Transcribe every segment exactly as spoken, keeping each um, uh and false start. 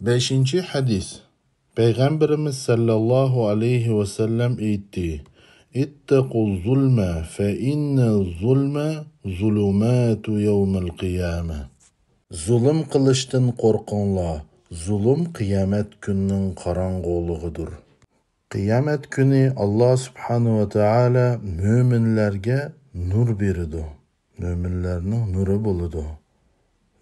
بەشىنچى ھەدىس. پەيغەمبىرىمىز سەللەللاھۇ ئەلەيھى ۋەسەللەم ئېيتتى: «اتقوا الظلم فإن الظلم ظلمات يوم القيامة.» زۇلۇم قىلىشتىن قورقۇڭلار، زۇلۇم قىيامەت كۈنىنىڭ قاراڭغۇلۇقىدۇر. قىيامەت كۈنى ئاللا سۇبھانەھۇ ۋە تائالا مۆمىنلەرگە نۇر بېرىدۇ. مۆمىنلەرنىڭ نۇرى بولىدۇ.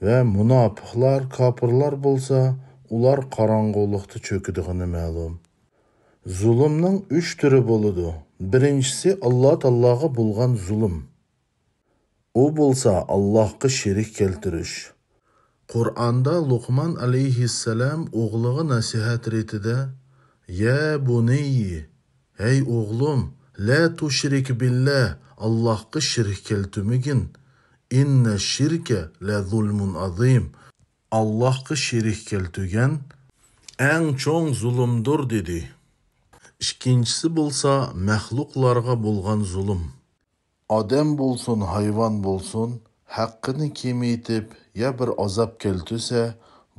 ۋە مۇناپىقلار، كاپىرلار بولسا، ئۇلار قاراڭغۇلۇقتا چۆكىدىغىنى مەلۇم. زۇلۇمنىڭ ئۈچ تۈرى بولىدۇ. بىرىنچىسى، ئاللا تائالاغا بولغان زۇلۇم. ئۇ بولسا ئاللاھقا شېرىك كەلتۈرۈش. قۇرئاندا لۇقمان ئەلەيھىسسالام ئوغلىغا نەسىھەت رېتىدە: «يا بۇنەييە، ھەي ئوغلۇم، لا تۇشرىك بىللا، ئاللاھقا شېرىك كەلتۈرمىگىن، ئىننە شىركە لە زۇلمۇن ئازىم، ئاللاھقا شېرىك كەلتۈرگەن ئەڭ چوڭ زۇلۇمدۇر» دېدى. ئىككىنچىسى بولسا مەخلۇقلارغا بولغان زۇلۇم. ئادەم بولسۇن، ھايۋان بولسۇن، ھەققىنى كېمىيتىپ يا بىر ئازاب كەلتۈرسە،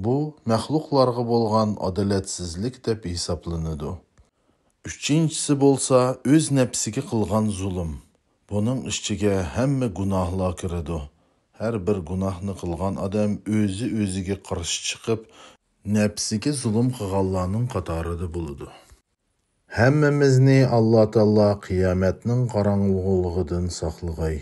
بۇ مەخلۇقلارغا بولغان ئادالەتسىزلىك دەپ ھېسابلىنىدۇ. ئۈچىنچىسى بولسا ئۆز نەپسىگە قىلغان زۇلۇم. بۇنىڭ ئىچىگە ھەممە گۇناھلار كىرىدۇ. ھەر بىر گۇناھنى قىلغان ئادەم ئۆزى ئۆزىگە قارشى چىقىپ، نەپسىگە زۇلۇم قىلغانلارنىڭ قاتارىدا بولىدۇ. ھەممىمىزنى ئاللا تائالا قىيامەتنىڭ قاراڭغۇلۇقىدىن ساقلىغاي.